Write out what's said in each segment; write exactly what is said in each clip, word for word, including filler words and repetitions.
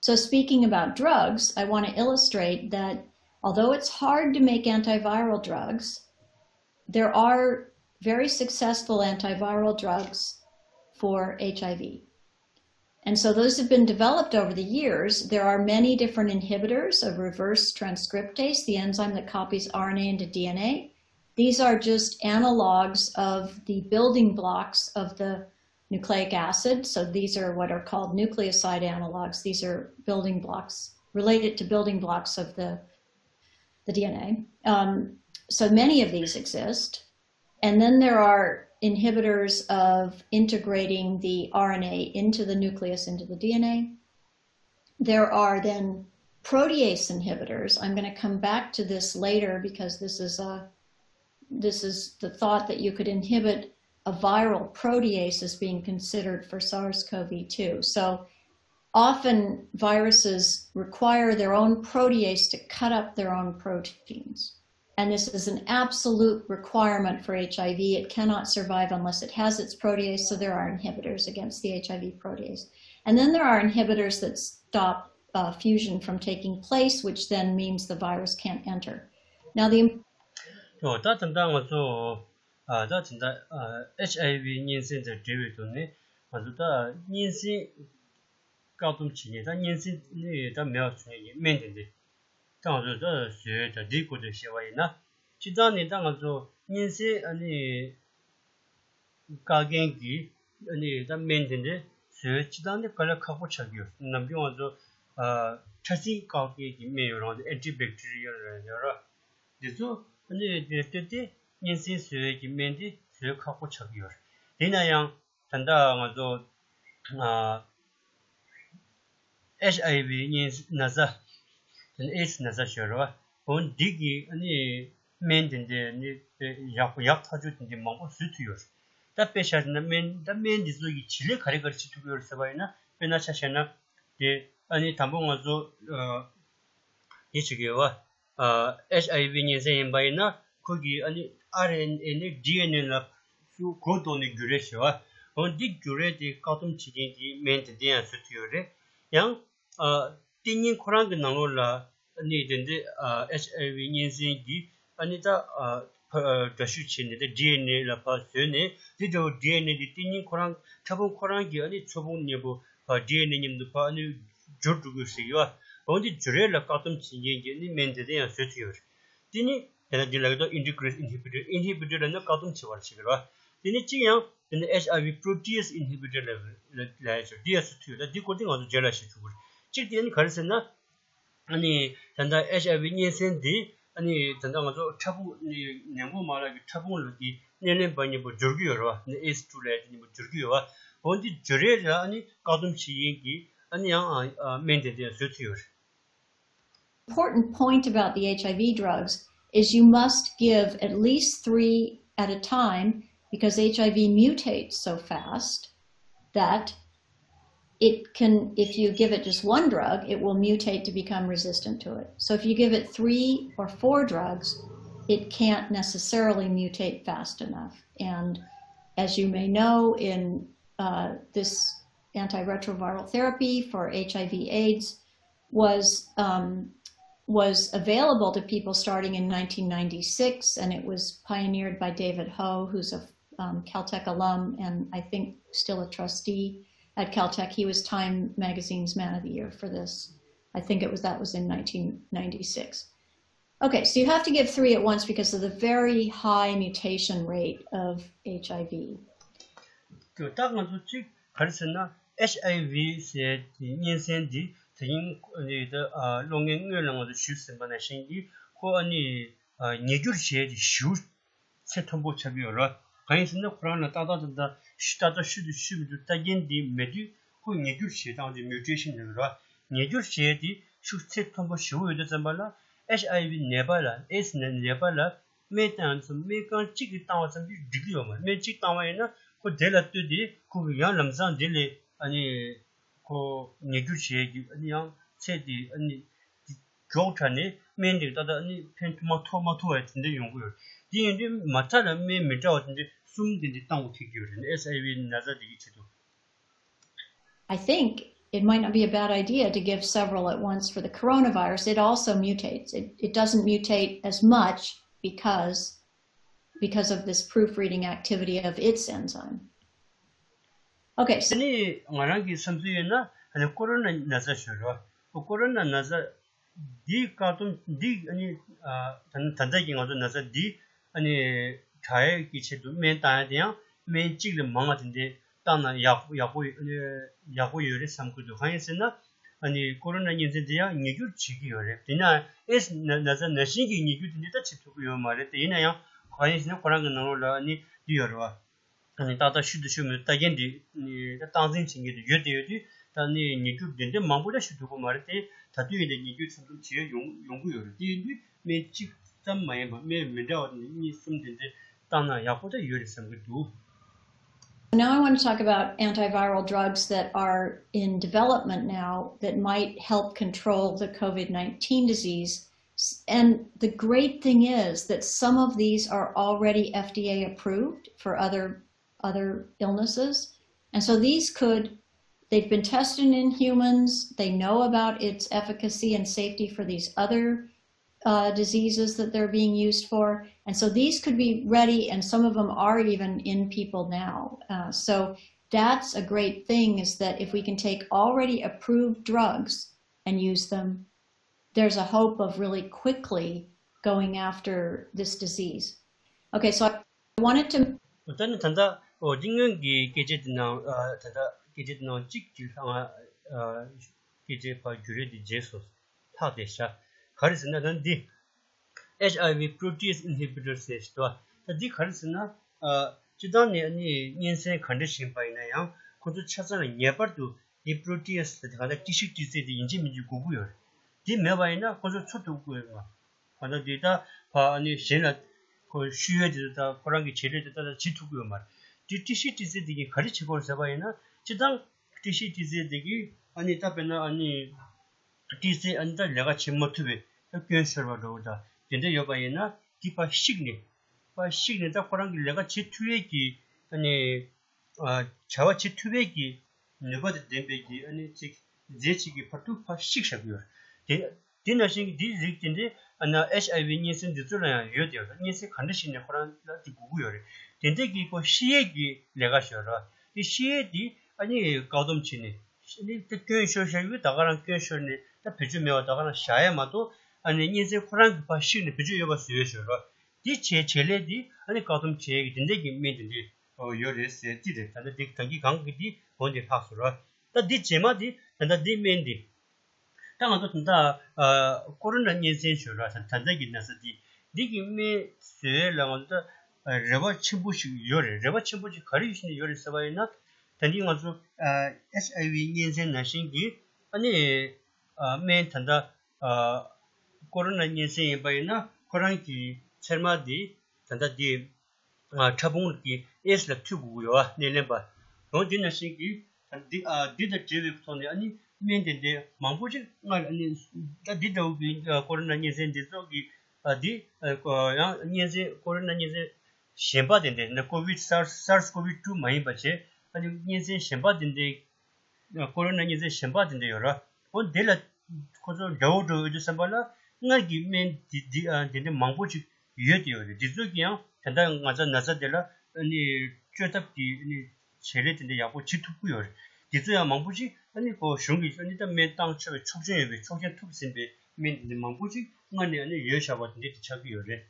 So, speaking about drugs, I want to illustrate that although it's hard to make antiviral drugs, there are very successful antiviral drugs for H I V. And so those have been developed over the years. There are many different inhibitors of reverse transcriptase, the enzyme that copies R N A into D N A. These are just analogs of the building blocks of the nucleic acid. So these are what are called nucleoside analogs. These are building blocks related to building blocks of the, the D N A. Um, so many of these exist. And then there are inhibitors of integrating the R N A into the nucleus, into the D N A. There are then protease inhibitors. I'm going to come back to this later because this is a this is the thought that you could inhibit a viral protease is being considered for SARS-CoV two. So often viruses require their own protease to cut up their own proteins. And this is an absolute requirement for H I V. It cannot survive unless it has its protease, so there are inhibitors against the H I V protease. And then there are inhibitors that stop uh, fusion from taking place, which then means the virus can't enter. Now, the ད་ད་ལྟ་ང་ཚོ་ད་ད་ལྟ་ཨ་ཨེཆ་ཨའི་ཝི་གཉན་སྲིན་དང་འབྲེལ་བའི་ཐོག་ནས་ང་ཚོ་ད་གཉན་སྲིན་བཀག་སྡོམ་བྱེད་མཁན་ད་གཉན་སྲིན་ནི་ད་མེད་པ་བཟོ་མཁན་གྱི་སྨན་དེ་འདྲ་ད་ང་ཚོ་ད་བཟོས་ད་འདིའི་སྐོར་དུ་བཤད་པ་ཡིན་ན། སྤྱིར་བཏང་ནི་ད་ང་ཚོ་གཉན་སྲིན་ཨ་ནི་བཀག་མཁན་གྱི་ཨ་ནི་ད་སྨན་དེ་འདྲ་བཟོས་སྤྱིར་བཏང་ནི་དཀའ་ལས་ཁག་པོ་ཆགས་ཀྱི་ཡོད། ནམ་རྒྱུན་ང་ཚོ་ཨ་ཕྲ་སྲིན་བཀག་མཁན་གྱི་སྨན་ཡོད་རང་དེ་ཨེན་ཊི་བེག་ཊི་རི་ཡལ་ཡོད་ར། འདི་ཚོ་ཨ་ནི་དེ་ལྟ་སྟེ་གཉན་སྲིན་བཟོ་ཡས་ཀྱི་སྨན་དེ་བཟོ་ཁག་པོ་ཆགས་ཀྱི་ཡོད་རེད། དེ་ན་ཡང་ད་ལྟ་ང་ཚོ་ཨ་ཨེཆ་ཨའི་ཝི་གཉན་ན་ཚ་དེ་ནས་ཨེ་ཌི་སི་ན་ཚ་ཞེས་རེད་བ། འོ་འདི་གི་ཨ་ནི་སྨན་དེ་འདྲ་ནི་ཡག་པོ་ཡག་ཐག་ཆོད་དེ་འདྲ་མང་པོ་བཟོ་ཐུབ་ཡོད་རེད། ད་དཔེ་བཞག་ན་སྨན་ད་སྨན་འདི་ཚོ་གི་བྱེད་ལས་ག་རེ་ག་རེ་བྱེད་ཐུབ་ཀྱི་ཡོད་རེད་ཟེར་བ་ཡིན་ན། དཔེར་ན་ཆ་བཞག་ན་དེ་ཨ་ནི་དང་པོ་ང་ཚོ་ཨ་འདི་བྱེད་ཀྱི་ཡོད་བ། ཨ་ཨེཆ་ཨའི་ཝི་གཉན་སྲིན་ཡིན་པ་ཡིན་ན་ཁོ་གི་ཨ་ནི་ཨར་ཨེན་ཨེ་ནས་ཌི་ཨེན་ཨེ་ལ་སུ་གོ་ལྡོག་ནས་བསྒྱུར་རེས་བྱེད་བ། འོ་འདི་བསྒྱུར་རེས་དེ་བཀག་སྡོམ་བྱེད་མཁན་གྱི་སྨན་དེ་འདྲ་ཡང་བཟོ་ཐུབ་ཡོད་རེད། ཡང་ཨ་ཏིང་ངེ་འཛིན་ཁོ་རང་གི་ནང་ལོགས་ལ་ཨ་ནི་དེ་འདྲ་ཨ་ཨེཆ་ཨའི་ཝི་གཉན་སྲིན་གྱི་ཨ་ནི་ད་ཨ་ཕ་ཨ་འདྲ་བཤུས་བྱས་ནས་ད་ཌི་ཨེན་ཨེ་ལ་ཕར་བཟོས་ནས་དེ་འདྲ་བོ་ཌི་ཨེན་ཨེ་དེ་ཏིང་ངེ་འཛིན་ཁོ་རང་ཕྲ་ཕུང་ཁོ་རང་གི་ཨ་ནི་ཚོས་ཕུང་མཉམ་པོ་ཕར་ཌི་ཨེན་ཨེ་མཉམ་དུ་ཕར་ཨ་ནི་འབྱོར་འགྲོ་དགོས་ཟེར་གྱི་ཡོད། འོ་འདི་འབྱོར་ཡས་ལ་བཀག་སྡོམ་བྱེད་མཁན་གྱི་ཨ་ནི་སྨན་དེ་འདྲ་ཡང་བཟོས་ཐུབ་ཡོད་རེད། དེ་ནི་དེ་ལ་འདི་ལ་ཡོད་དོ་ཨིན་ཊི་གྷི་རེ་སི་ཨིན་ཧི་བི་ཊར། ཨིན་ཧི་བི་ཊར་ལབ་ན་བཀག་སྡོམ་བྱེད་པར་བྱེད་ཀྱི་རེད་བ། དེ་ནི་གཅིག་ཡང་དེ་ནི་ཨེཆ་ཨའི་ཝི་པྲོ་ཊི་ཨེ་སི་ཨིན་ཧི་བི་ཊར་ལབ་ལབ་ཡས་ཆོག་འདི་ཡང་བཟོ་ཐུབ་ཡོད། ད་འདི་སྐོར་དེ་ང་ཚོ་རྗེས་ལ་ཞིག་ཞུ་དགོས་རེད། གཅིག་དེ་ནི་ག་རེ་ཟེར་ན། ཨ་ནི་ད་ལྟ་ཨེཆ་ཨའི་ཝི་གཉན་སྲིན་འདི་ཨ་ནི་ད་ལྟ་ང་ཚོ་ཕྲ་ཕུང་ནི་ནད་འགོག་མ་ལག་གི་ཕྲ་ཕུང་ལ་གི་སྣེ་ལེན་པ་མཉམ་པོ་སྦྱོར་གྱི་ཡོད་རེད་བ། ནི་ཨེ་སི་ཊུ་ལབ་ཡས་དེ་མཉམ་པོ་སྦྱོར་གྱི་ཡོད་བ། འོ་འདི་སྦྱོར་ཡས་ལ་ཨ་ནི་བཀག་སྡོམ་བྱེད་མཁན་གྱི་ཨ་ནི་ཡང་ཨ་ཨ་སྨན་དེ་འདྲ་བཟོ་ཐུབ་ཡོད་རེད། Important point about the H I V drugs is you must give at least three at a time because H I V mutates so fast that it can, if you give it just one drug, it will mutate to become resistant to it. So if you give it three or four drugs, it can't necessarily mutate fast enough. And as you may know, in uh, this antiretroviral therapy for H I V AIDS was um, was available to people starting in nineteen ninety-six, and it was pioneered by David Ho, who's a um, Caltech alum and I think still a trustee at Caltech. He was Time Magazine's Man of the Year for this. I think it was that was in nineteen ninety-six. Okay, so you have to give three at once because of the very high mutation rate of H I V. ད་ང་ཚོ་གཅིག་ག་རེ་ཟེར་ན་ཨེཆ་ཨའི་ཝི་ཟེར་དེ་གཉན་སྲིན་འདི་དེ་རིང་ཨ་ནི་ད་ཨ་གློག་བརྙན་སྔོན་ལ་ང་ཚོ་ཞུས་ཟིན་པ་ནང་བཞིན་གྱི་ཁོ་ཨ་ནི་ཨ་ཉིས་འགྱུར་བྱས་ཏེ་ཞེ་པོ་ཚད་མཐོན་པོ་ཆགས་ཀྱི་ཡོད་རེད། གང་ཡིན་ཟེར་ན་ཁོ་རང་ལ་ཏག་ཏག་ཏག་ཏག་ཤུ་ཏག་ཏག་ཤུ་དུ་ཤུ་མི་འདུག་ལྟ་རྐྱེན་འདི་མེད་དུས་ཁོ་ཉིས་འགྱུར་བྱེད་སྟངས་ཀྱི་མིའུ་ཊེ་ཤན་ལབ་ཀྱི་རེད། ཉིས་འགྱུར་བྱས་ཏེ་ཤུགས་ཚད་མཐོན་པོ་ཞེ་པོ་ཡོད་དུས་ཙམ་པ་ལ་ཨེཆ་ཨའི་ཝི་ནད་པ་ལ་ཨེ་ཌི་སི་ནད་པ་ལ་སྨན་བཏང་ཙམ་སྨན་རྐང་གཅིག་གིས་བཏང་བ་ཙམ་གྱིས་འགྲིག་གི་ཡོད་མ་རེད། སྨན་གཅིག་བཏང་བ་ཡིན་ན་ཁོ་དེ་ལ་ལྟོས་ཏེ་ཁོ་གི་ཡང་ལམ་སང་དེ་ལས་ཨ་ནི་ཁོ་ཉིས་འགྱུར་བྱེད་ཀྱི་ཨ་ནི་ཡང་ཚད་དེ་ཨ་ནི་མགྱོགས་དྲགས་ནས་སྨན་དེ་ཏག་ཏག་ཨ་ནི་ཕན་མ་ཐོགས་མ་ཐོགས་པའི་དེ་འདྲ་ཡོང་གི་ཡོད་རེད། དེ་ཡིན་དུས་མ་མཐའ་ལ་སྨན་མི་འདྲ་བ་དེ་འདྲ་གསུམ་དེ་འདྲ་བཏང་དགོས་ཐུག་གི་ཡོད་རེད། ཨེཆ་ཨའི་ཝི་ན་ཚ་དེ་གི་ཆེད་དུ། I think it might not be a bad idea to give several at once for the coronavirus. It also mutates. It, it doesn't mutate as much because because of this proofreading activity of its enzyme. Okay, so ནི་ང་རང་གི་བསམ་ཚུལ་ཡིན་ན་ཨ་ནི་ཀོ་རོ་ན་ན་ཚ་ཞུ་རོགས། ཀོ་རོ་ན་ན་ཚ་འདིའི་བཀག་སྡོམ་འདི་ཨ་ནི་ད་ད་ལྟ་གི་ང་ཚོ་ན་ཚ་འདི་ཨ་ནི་དྲག་ཡས་ཀྱི་ཆེད་དུ་སྨན་བཏང་ཡ་དེ་ཡང་སྨན་གཅིག་ལས་མང་བ་དེ་འདྲས་བཏང་ན་ཡག་ཡག་པོ་ཡག་པོ་ཡོད་རེད་བསམ་གྱི་འདུག་གང་ཡིན་ཟེར་ན། ཨ་ནི་ཀོ་རོ་ན་གཉན་ཚད་འདི་ཡང་ཉིས་འགྱུར་བྱེད་ཀྱི་ཡོད་རེད། དེ་ན་ཨེ་སི་ན་ན་ཚ་ནང་བཞིན་གྱི་ཉིས་འགྱུར་དེ་འདྲ་ད་བྱེད་ཐུབ་ཀྱི་ཡོད་མ་རེད། དེ་ཡིན་ན་ཡང་གང་ཡིན་ཟེར་ན་ཁོ་རང་གི་ནང་ལོགས་ལ་ཨ་ནི་འདི་ཡོད་རེད་བ། ཨ་ནི་ཏག་ཏག་ཤུལ་དུ་ཤུལ་མི་ལྟ་མཁན་འདི་ནི་ད་སྟངས་འཛིན་བྱེད་མཁན་དེ་ཡོད་དེ་ཡོད་དུས་ད་ནི་ཉིས་འགྱུར་དེ་འདྲ་མང་པོ་ད་ཤུལ་ཐུབ་ཀྱི་མ་རེད་དེ། ད་དུས་ཡིན་དེ་ཉིས་འགྱུར་ཚབ་ཚུབ་བྱེད་ཡོང་ཡོང་གི་ཡོད་རེད། དེ་ཡིན་དུས་སྨན་གཅིག་ཙམ་མ་ཡིན་པ་སྨན་མི་འདྲ་བ་ནི་གཉིས་གསུམ་དེ་འདྲ་བཏང་ན་ཡག་པོ་ད་ཡོད་རེད་བསམ་གྱི་འདུག Now I want to talk about antiviral drugs that are in development now that might help control the COVID nineteen disease. And the great thing is that some of these are already F D A approved for other other illnesses. And so these could they've been tested in humans, they know about its efficacy and safety for these other uh, diseases that they're being used for. And so these could be ready, and some of them are even in people now. Uh, so that's a great thing, is that if we can take already approved drugs and use them, there's a hope of really quickly going after this disease. Okay, so I wanted to ད་ནི་ད་ལྟ་འོ་འདི་སྔོན་གྱི་སྐད་ཆ་འདི་ནང་ད་ལྟ་སྐད་ཆ་འདི་ནང་གཅིག་གཅིག་ལྷག་སྐད་ཆ་ཕར་བསྒྱུར་རེས་འདི་རྗེས་སུ་ལྷག་བསྡད་ཤག་ག་རེ་ཟེར་ན་ད་འདི་H I V protease inhibitor ཟེར་ཞིག་འདུག་ད་འདི་ག་རེ་ཟེར་ན་སྤྱིར་བཏང་ནས་ནི་གཉན་སྲིན་ག་འདྲ་ཞིག་ཡིན་པ་ཡིན་ན་ཡང་ཁོ་ཚོ་ཆ་ཚང་ངེས་པར་དུ་འདི་protease ཟེར་དེ་ག་ད་ཏི་ཤི་ཏི་ཚེ་དེ་ཡིན་གཅིག་མིན་གཅིག་དགོས་ཀྱི་ཡོད་རེད། འདི་མེད་པ་ཡིན་ན་ཁོ་ཚོ་འཚོ་ཐུབ་ཀྱི་ཡོད་མ་ག་ད་འདི་ད་ཕ་ནི་གཞན་ལ་ཁོ་ཤུ་ཡོད་དེ་ད་ཁོ་རང་གི་བྱེད་ལས་དེ་ད་ད་བྱེད་ཐུབ་ཀྱི་ཡོད་མ་རེད། འདི་ཏི་ཤི་ཏི་ཚེ་དེ་གིས་ག་རེ་བྱེད་དགོས་ཟེར་བ་ཡིན་ན་སྤྱིར་བཏང་ཏི་ཤི་ཏི་ཚེ་དེ་གིས་ཨ་ནི་ད་དཔེར་ན་ཨ་ནི། ཏི་སེ་ཨ་ནི་ད་ལས་ཀ་བྱེད་མ་ཐུབ་པའི་ད་སྐྱོན་ཤོར་བ་འདྲ་བོ་དང་དེ་འདྲ་ཡོད་པ་ཡིན་ན་འདི་ཕར་བཤིག་ནས་ཕར་བཤིག་ནས་ད་ཁོ་རང་གི་ལས་ཀ་བྱེད་ཐུབ་ཡས་ཀྱི་ཨ་ནི་བྱ་བ་བྱེད་ཐུབ་ཡས་ཀྱི་ནུས་པ་དང་ལྡན་པའི་གི་ཨ་ནི་ཅིག་རྫས་ཅིག་གི་བར་དུ་ཕར་བཤིག་བཞག་གི་ཡོད་རེད། དེ་དེ་ནང་བཞིན་གྱི་འདིའི་རིགས་དེ་འདྲའི་ཨ་ན་ཨེཆ་ཨའི་ཝི་གཉན་སྲིན་འདི་ཚོ་ལ་ཡང་ཡོད་དེ་ཡོད་རེད། གཉན་སྲིན་ག་འདྲ་ཞིག་ནས་ཁོ་རང་ལ་དེ་འགོ་གི་ཡོད་རེད། དེ་འདྲས་ཀྱི་ཁོ་ཤི་ཡས་ཀྱི་ལས་ཀ་ཞིག་ཡོད་རེད། དེ་ཤི་ཡས་དེ་ཨ་ནི་བཀག་སྡོམ་བྱས་ནས། ནི་དེ་སྐྱོན་ཤོར་བཞག་ཡོད་ད་ག་རང་སྐྱོན་ཤོར་ནས་ད་བེད་སྤྱོད་མེད་པ་ད་ག་རང་བཞག་ཡ་མ་གཏོགས་ཨ་ནི་གཉན་སྲིན་ཁོ་རང་གི་ཕར་བཤིག་ནས་བེད་སྤྱོད་ཡོད་པ་བཟོས་ཡོད་ཞོར་རོ། དེ་བྱས་བྱེད་ལས་དེ་ཨ་ནི་བཀག་སྡོམ་བྱེད་ཡ་གི་དེ་འདྲས་ཀྱི་སྨན་དེ་འདྲས་ཡོད་རེད་ཟེར་ཅི་རེད། ད་ལྟ་དེ་ད་གི་གང་གི་དེ་འོན་དེ་ལྷག་སོང་རོ། ད་འདི་རྗེས་མ་དེ་ད་ལྟ་འདི་སྨན་དེ་ད་ང་ཚོ་ད་ལྟ་ཀོ་རོ་ན་གཉན་སྲིན་ཞོར་ར་ད་ལྟ་གི་ན་ཚ་དེ་འདི་གི་སྨན་བཟོས་ལ་ང་ཚོ་ད་རེ་བ་ཆེན་པོ་ཞིག་ཡོད་རེད། རེ་བ་ཆེན་པོ་ཞིག་ག་རེ་ཡོད་ཞིག་ནས་ཡོད་རེད་ཟེར་བ་ཡིན་ན། ད་ནི་ང་ཚོ་ཨེཆ་ཨའི་ཝི་གཉན་སྲིན་ནང་བཞིན་གྱི་ཨ་ནི་སྨན་ད་ལྟ་ཀོ་རོ་ན་གཉན་སྲིན་ཡིན་པ་ཡིན་ན་ཁོ་རང་གི་ཚེར་མ་དེ་ད་ལྟ་དེ་ཕྲ་ཕུང་གི་ཨེ་སི་ལ་མཐུད་དགོས་ཀྱི་ཡོད་པ་སྣེ་ལེན་པ། འོ་དེ་ནང་བཞིན་གྱི་འདི་འདི་དང་འབྲེལ་བའི་ཐོག་ནས་ཨ་ནི་སྨན་དེ་འདྲའི་མང་པོ་ཅིག་སྔར་ཨ་ནི་ད་འདི་འདྲ་བོ་གི་ཀོ་རོ་ན་གཉན་སྲིན་འདི་ཚོ་གི་འདི་ཡང་གཉན་སྲིན་ཀོ་རོ་ན་གཉན་སྲིན་གཞན་པ་དེ་འདྲ་ན་ཀོ་ཝིད་སཱར་སཱར་སི་ཀོ་ཝིད་ཊུ་མ་ཡིན་པ་བྱས་ཨ་ནི་གཉན་སྲིན་གཞན་པ་དེ་འདྲའི་ཀོ་རོ་ན་གཉན་སྲིན་གཞན་པ་དེ་འདྲ་ཡོད་ར། འོ་དེ་ལ་ཁོ་ཚོ་འདྲ་བོ་འགྲོ་ཡོད་དུས་ཙམ་པ་ལ་སྔར་གྱི་སྨན་དེ་དེ་ཨ་དེ་འདྲ་མང་པོ་ཅིག་ཡོད་དེ་ཡོད་རེད། དེ་ཚོ་གི་ཡང་ད་ལྟ་ང་ཚོ་ན་ཚ་དེ་ལ་ཨ་ནི་བཅོས་ཐབས་ཀྱི་ཨ་ནི་བྱེད་ལས་དེ་འདྲ་ཡག་པོ་བྱེད་ཐུབ་ཀྱི་ཡོད་རེད། དེ་ཚོ་ཡང་མང་པོ་ཅིག་ཨ་ནི་ཁོ་གཞུང་གིས་ཨ་ནི་ད་སྨན་བཏང་ཆོག་པའི་ཆོག་མཆན་ཡོད་པའི་ཆོག་མཆན་ཐོབ་ཟིན་པའི་སྨན་དེ་འདྲ་མང་པོ་ཅིག་སྔར་ནས་ཨ་ནི་ཡོད་བཞག་པ་དེ་འདྲ་དེ་ཆགས་ཀྱི་ཡོད་རེད།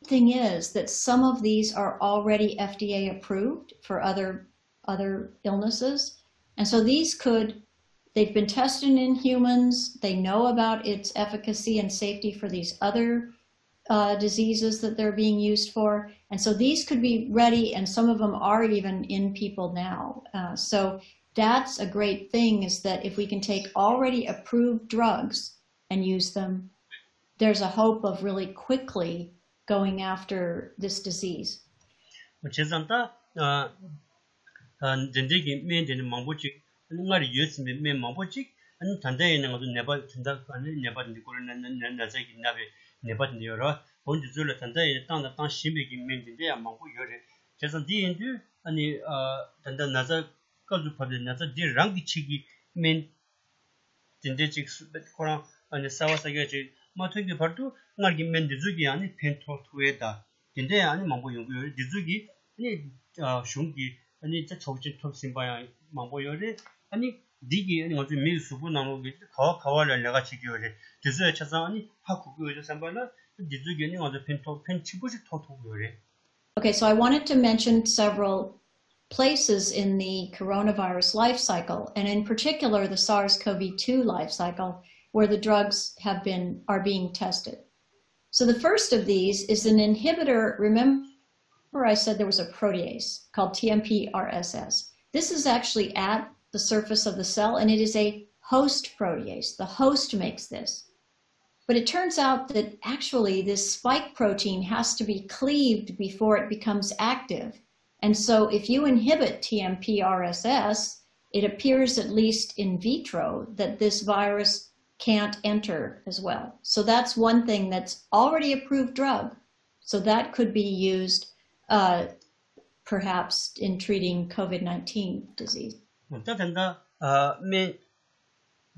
Thing is that some of these are already F D A approved for other other illnesses. And so these could they've been tested in humans, they know about its efficacy and safety for these other uh, diseases that they're being used for. And so these could be ready, and some of them are even in people now. Uh, so that's a great thing, is that if we can take already approved drugs and use them, there's a hope of really quickly going after this disease. བྱས་ཙང་ད་འདི་འདྲའི་གི་སྨན་དེ་འདྲ་མང་པོ་ཅིག་སྔར་ཡོད་ཟིན་པའི་སྨན་མང་པོ་ཅིག་ད་ལྟ་ཡིན་ན་ང་ཚོ་ནད་པ་དེ་འདྲ་ནད་པ་འདི་ཀོ་རོ་ན་ན་ཚ་གི་ན་བའི་ནད་པ་དེ་འདྲ་ཡོད་ར། འོ་འདི་ཚོ་ལ་ད་ལྟ་ཡིན་བཏང་དང་བཏང་བཞིན་པའི་གི་སྨན་དེ་འདྲ་ཡང་མང་པོ་ཡོད་རེད། བྱས་ཙང་འདི་ཡིན་དུས་ཨ་ནི་ད་ལྟ་ན་ཚ་སྐབས་སུ་བབས་པའི་ན་ཚ་འདི་རང་གི་ཆེད་ཀྱི་སྨན་ དེ་འདྲའི་ཅིག་ཁོ་རང་ཨ་ནི་གསར་བ་གསར་རྒྱག་ཅིག་མ་ཐོན་གྱི་བར་དུ་སྔར་གྱི་སྨན་འདི་ཚོ་གིས་ཨ་ནི་ཕན་ཐོགས་ཐུབ་ཡས་ད། དེ་འདྲའི་ཨ་ནི་མང་པོ་ཡོང་གི་ཡོད་རེད། འདི་ཚོ་གིས་ཨ་ནི་ཨ་གཞུང་གི་ཨ་ནི་ད་ཆོག་མཆན་ཐོབ་ཟིན་པ་ཡང་མང་པོ་ཡོད་རེད། ཨ་ནི་འདི་གིས་ཨ་ནི་ང་ཚོའི་མི་ཡི་གཟུགས་པོ་ནང་ལོགས་ཀྱི་ག་བ་ག་བ་ལ་ལས་ཀ་བྱེད་ཀྱི་ཡོད་རེད། དེ་ཚོ་ཡང་ཆ་ཚང་ཨ་ནི་ཧ་གོ་གི་ཡོད་ཅེས་བསམ་པ་ལ་འདི་ཚོ་གིས་ཨ་ནི་ང་ཚོ་ཕན་ཐོགས་ཕན་ཆེན་པོ་ཞིག་ཐོགས་ཐུབ་ཀྱི་ཡོད་རེད། Okay, so I wanted to mention several places in the coronavirus life cycle, and in particular the SARS-CoV two life cycle, where the drugs have been are being tested. So the first of these is an inhibitor. Remember, I said there was a protease called T M P R S S. This is actually at the surface of the cell, and it is a host protease. The host makes this. But it turns out that actually this spike protein has to be cleaved before it becomes active. And so if you inhibit T M P R S S, it appears, at least in vitro, that this virus can't enter as well. So that's one thing that's already approved drug. So that could be used uh, perhaps in treating COVID nineteen disease. ད་ད་ལྟ་ཨ་སྨན་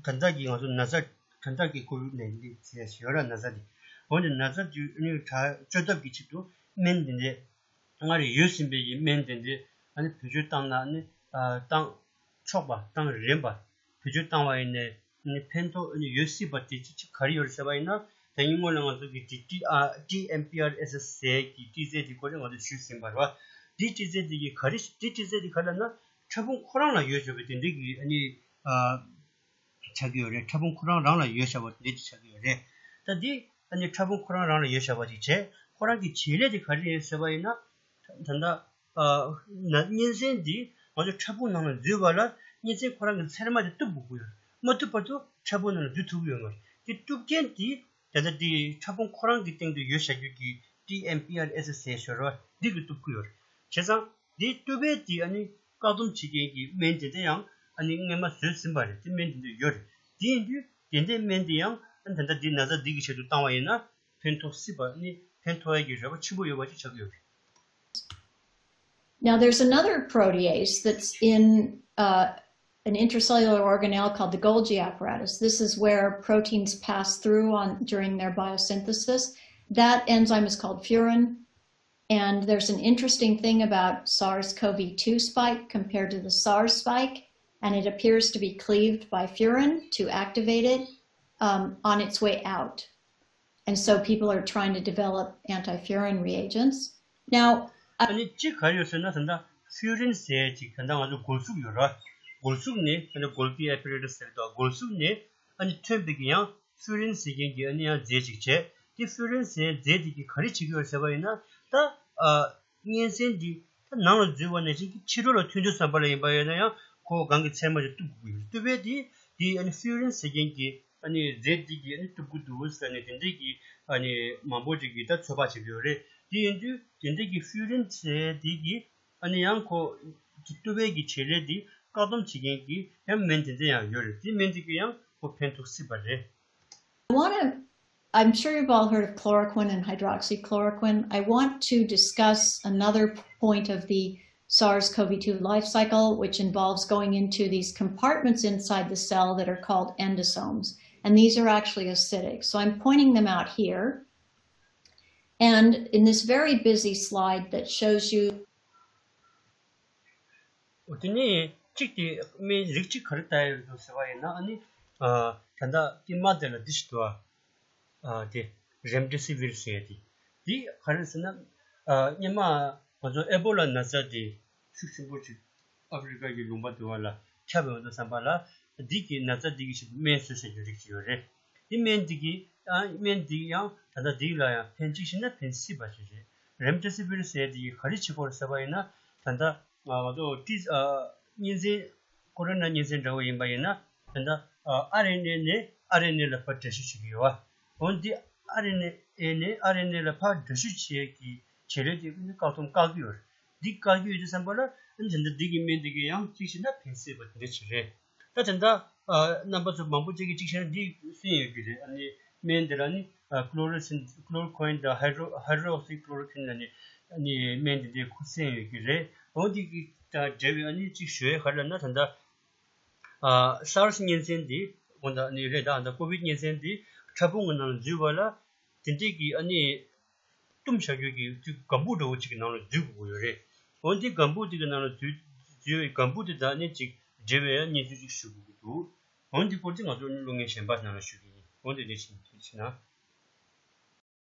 ད་ལྟ་གི་ང་ཚོ་ན་ཚ་ད་ལྟ་གི་ཀོ་བིད་ནའིན་ཊིན་ཟེར་ཡོད་ར་ན་ཚ་འདི། འོན་ཏེ་ན་ཚ་འདི་ཨ་ནི་ད་བཅོས་ཐབས་ཀྱི་ཆེད་དུ་སྨན་འདི་འདྲས་སྔར་ཡོད་ཟིན་པའི་གི་སྨན་འདི་འདྲས་ཨ་ནི་བེད་སྤྱོད་བཏང་ན་ཨ་ནི་ཨ་བཏང་ཆོག་པ་བཏང་རན་པ་བེད་སྤྱོད་བཏང་བ་ཡིན་ནའི་ཨ་ནི་ཕན་ཐོགས་ཨ་ནི་ཡོད་སྲིད་པ་དེ་ཅི་ཅི་ག་རེ་ཡོད་རེད་ཟེར་བ་ཡིན་ན། ད་ཡིན་སྔོན་ལ་ང་ཚོ་གི་ཊི་ཊི་ཨ་ཊི་ཨེམ་པི་ཨར་ཨེས་ཨེས་ཟེར་གི་ཊི་ཟེར་དེ་སྐོར་ལ་ང་ཚོ་ཞུས་ཟིན་པ་རེད་བ། འདི་ཊི་ཟེར་དེ་གི་ག་རེ་འདི་ཊི་ཟེར་དེ་ག་རེ་ལབ་ན་ཕྲ་ཕུང་ཁོ་རང་ལ་ཡོད་བཞག་པའི་དེ་འདྲའི་གི་ཨ་ནི་ཨ་ཆགས་ཀྱི་ཡོད་རེད། ཕྲ་ཕུང་ཁོ་རང་རང་ལ་ཡོད་བཞག་པ་དེ་འདྲ་ཅིག་ཆགས་ཀྱི་ཡོད་རེད། ད་འདི་ཨ་ནི་ཕྲ་ཕུང་ཁོ་རང་རང་ལ་ཡོད་བཞག་པ་ཅིག་བྱས་ཁོ་རང་གི་བྱེད་ལས་དེ་ག་རེ་རེད་ཟེར་བ་ཡིན་ན། ད་ལྟ་ཨ་ན་གཉན་ཚན་འདི་ང་ཚོ་ཕྲ་ཕུང་ནང་ལ་འཛུལ་བ་ལ་གཉན་ཚན་ཁོ་རང་གི་ཚེར་མ་དེ་གཏུབ་དགོས་ཀྱི་ཡོད་རེད། མ་གཏུབ་བར་དུ་ཕྲ་ཕུང་ནང་ལ་འཛུལ་ཐུབ་ཀྱི་ཡོད་མ་རེད། དེ་གཏུབ་མཁན་དེ་ད་ལྟ་དེ་ཕྲ་ཕུང་ཁོ་རང་གི་སྟེང་དུ་ཡོད་བཞག་རྒྱུ་གི་ཊི་ཨེམ་པི་ཨར་ཨེས་ཨེས་ཟེར་ཞོར་བ་འདི་གིས་གཏུབ་ཀྱི་ཡོད་རེད། བྱས་ཙང་འདི་གཏུབ་པའི་དེ་ཨ་ནི་བཀག་སྡོམ་བྱེད་མཁན་གྱི་སྨན་དེ་འདྲ་ཡང་ཨ་ནི་སྔོན་མ་བཟོས་ཟིན་པ་རེད། དེ་སྨན་དེ་འདྲ་ཡོད་རེད། དེ་ཡིན་དུས་དེ་འདྲའི་སྨན་དེ་ཡང་ཨ་ནི་ད་ལྟ་འདི་ན་ཚ་འདི་གི་ཆེད་དུ་བཏང་བ་ཡིན་ན་ཕན་ཐོགས་སྲིད་པ་ཨ་ནི་ཕན་ཐོགས་ཡ་གི་རེ་བ་ཆེན་པོ་ཡོད་པ་ཅིག་ཆགས་ཀྱི་ཡོད་རེད། Now, there's another protease that's in uh, an intracellular organelle called the Golgi apparatus. This is where proteins pass through on during their biosynthesis. That enzyme is called furin. And there's an interesting thing about SARS CoV two spike compared to the SARS spike, and it appears to be cleaved by furin to activate it um, on its way out. And so people are trying to develop antifurin reagents. Now, ཨ་ནི་གཅིག་ག་རེ་ཡོད་ཟེར་ན། ད་ལྟ་ཕུ་རིན་ཟེར་ཅིག་ད་ལྟ་ང་ཚོ་སྒོལ་གཟུགས་ཡོད་ར། སྒོལ་གཟུགས་ནས་ད་ལྟ་གོལ་གི་ཨེ་པ་རེ་ཊ་སི་ཟེར་དུས་སྒོལ་གཟུགས་ནས་ཨ་ནི་ཐོན་པའི་གི་ཡང་ཕུ་རིན་ཟེར་མཁན་གྱི་ཨ་ནི་ཡང་རྫས་ཅིག་བྱས། དེ་ཕུ་རིན་ཟེར་རྫས་དེ་གིས་ག་རེ་བྱེད་ཀྱི་ཡོད་ཟེར་བ་ཡིན་ན། ད་ཨ་གཉན་ཚན་འདི་ད་ནང་ལ་འཛུལ་བ་ནང་བཞིན་གྱི་ཕྱི་རོལ་ལ་ཐོན་དུས་ཙམ་པ་ལ་ཡིན་པ་ཡིན་ན་ཡང་ཁོ་གང་གི་ཚད་མ་ཞིག་གཏུབ་དགོས་ཀྱི་ཡོད། གཏུབ་པའི་དེ་དེ་ཨ་ནི་ཕུ་རིན་ཟེར་མཁན་གྱི་ཨ་ནི་རྫས་འདི་གིས་ཨ་ནི་གཏུབ་ཀྱི་འདུག་ཟེར་ནས་དེ་འདྲས་ཀྱི་ཨ་ནི་མང་པོ་ཅིག་གིས་ད་ཚོད་དཔག་བྱེད་ཀྱི་ཡོད་རེད། དེ་ཡིན་དུས་དེ་འདྲས་ཀྱི་ཕུ་རིན་ཟེར་དེ་གིས་ཨ་ནི་ཡང་ཁོ་གཏུབ་པའི་གི་བྱེད་ལས་དེ་བཀག་སྡོམ་བྱེད་མཁན་གྱི་ཡང་སྨན་དེ་འདྲ་ཡང་ཡོད་རེད། དེ་སྨན་དེ་གིས་ཡང་ཁོ་ཕན་ཐོགས་སྲིད་པ་རེད། I want to, I'm sure you've all heard of chloroquine and hydroxychloroquine. I want to discuss another point of the SARS CoV two life cycle, which involves going into these compartments inside the cell that are called endosomes. And these are actually acidic. So I'm pointing them out here. And in this very busy slide that shows you འོ་དེ་ནས་གཅིག་དེ་སྨན་རིགས་གཅིག་ག་རེ་ལྟ་ཡ་ཡོད་འདུག་ཟེར་བ་ཡིན་ན། ཨ་ནི་ཨ་ད་ལྟ་ཀྱི་མ་དེ་ལ་འདི་ཞིག་འདུག་ཨ། ཨ་དེ་རེམ་ཌེ་སི་ཝིར་ཟེར་ཡ་དེ། འདི་ག་རེ་ཟེར་ན། ཨ་སྔོན་མ་ང་ཚོ་ཨེ་བོ་ལ་ན་ཚ་དེ་ཤུགས་ཆེན་པོ་ཅིག་ཨ་ཧྥེ་རི་ཀ་གི་ལུང་པ་དེ་བ་ལ་ཁྱབ་ཡོང་དུས་ཙམ་པ་ལ། འདི་གི་ན་ཚ་འདི་གི་ཆེད་དུ་སྨན་བཟོས་ཟེར་རྒྱུ་རིགས་ཅིག་ཡོད་རེད། འདི་སྨན་འདི་གི་ཨ་སྨན་འདི་ཡང་ད་ལྟ་འདི་ལ་ཡང་ཕན་གཅིག་བྱས་ན་ཕན་སྲིད་པ་ཞིག་རེད། རེམ་ཌེ་སི་ཝིར་ཟེར་འདི་གི་ག་རེ་བྱེད་ཀྱི་ཡོད་རེད་ཟེར་བ་ཡིན་ན། ད་ལྟ་ང་ང་ཚོ་ཏི་ཨ་གཉན་ཚན་ཀོ་རོ་ན་གཉན་ཚན་འདྲ་བོ་ཡིན་པ་ཡིན་ན། ད་ལྟ་ཨ་ཨར་ཨེན་ཨེ་ནས་ཨར་ཨེན་ཨེ་ལ་ཕར་འདྲ་བཤུས་བྱེད་ཀྱི་ཡོད་པ། འོ་འདི་ཨར་ཨེན་ཨེ་ནས་ཨར་ཨེན་ཨེ་ལ་ཕར་འདྲ་བཤུས་བྱེད་ཀྱི་བྱེད་ལས་དེ་ཀུན་བཀག་སྡོམ་བཀག་གི་ཡོད་རེད། འདི་བཀག་གི་ཡོད་དུས་ཙམ་པ་ལ་ཨ་ནི་ད་ལྟ་འདི་གི་སྨན་འདི་གི་ཡང་གཅིག་བྱས་ན་ཕན་སྲིད་པ་དེ་འདྲ་ཅིག་རེད། ད་དེ་འདྲ་ཨ་རྣམ་པ་ཚོ་མང་པོ་ཅིག་གིས་གཅིག་བྱས་ན་འདི་གསན་ཡོད་ཀྱི་རེད། ཨ་ནི་སྨན་འདི་ལ་ནི་ཨ་ཀློ་རོ་སིན་ཀློ་རོ་ཁོ་ཡིན་དང་ཧའི་ཌྲོ་ཧའི་ཌྲོ་ཨོག་སི་ཀློ་རོ་ཁིན་ལ་ནི་ཨ་ནི་སྨན་འདི་འདྲའི་ཁུ་གསན་ཡོད་ཀྱི་རེད། འོ་འདི་གི་དང་འབྲེལ་བའི་ཨ་ནི་གཅིག་ཞུ་ཡས་ག་རེ་ལབ་ན། ད་ལྟ་ཨ་སཱར་སི་གཉན་ཚན་འདི་ འོ་ད་ནི་རེད། ད་ད་ཀོ་བིད་གཉན་སྲིན་འདི་ཕྲ་ཕུང་གི་ནང་ལ་འཛུལ་བ་ལ་དེ་འདྲས་ཀྱི་ཨ་ནི་བཏུམ་བཞག་རྒྱུ་གི་དུས་སྒམ་པོ་འདྲ་བོ་ཅིག་གི་ནང་ལ་འཛུལ་དགོས་ཀྱི་ཡོད་རེད། འོ་འདི་སྒམ་པོ་དེ་གི་ནང་ལ་འཛུལ་འཛུལ་བའི་སྒམ་པོ་དེ་དང་ཨ་ནི་ཅིག་འབྲེལ་བའི་གནས་ཚུལ་ཅིག་ཞུ་དགོས་ཀྱི་འདུག་འོ་འདི་སྐོར་དེ་ང་ཚོ་གློག་བརྙན་གཞན་པ་ནང་ལ་ཞུ་གི་ཡིན། འོ་འདི་འདྲས་ཕྱིན་ཕྱིན་ན།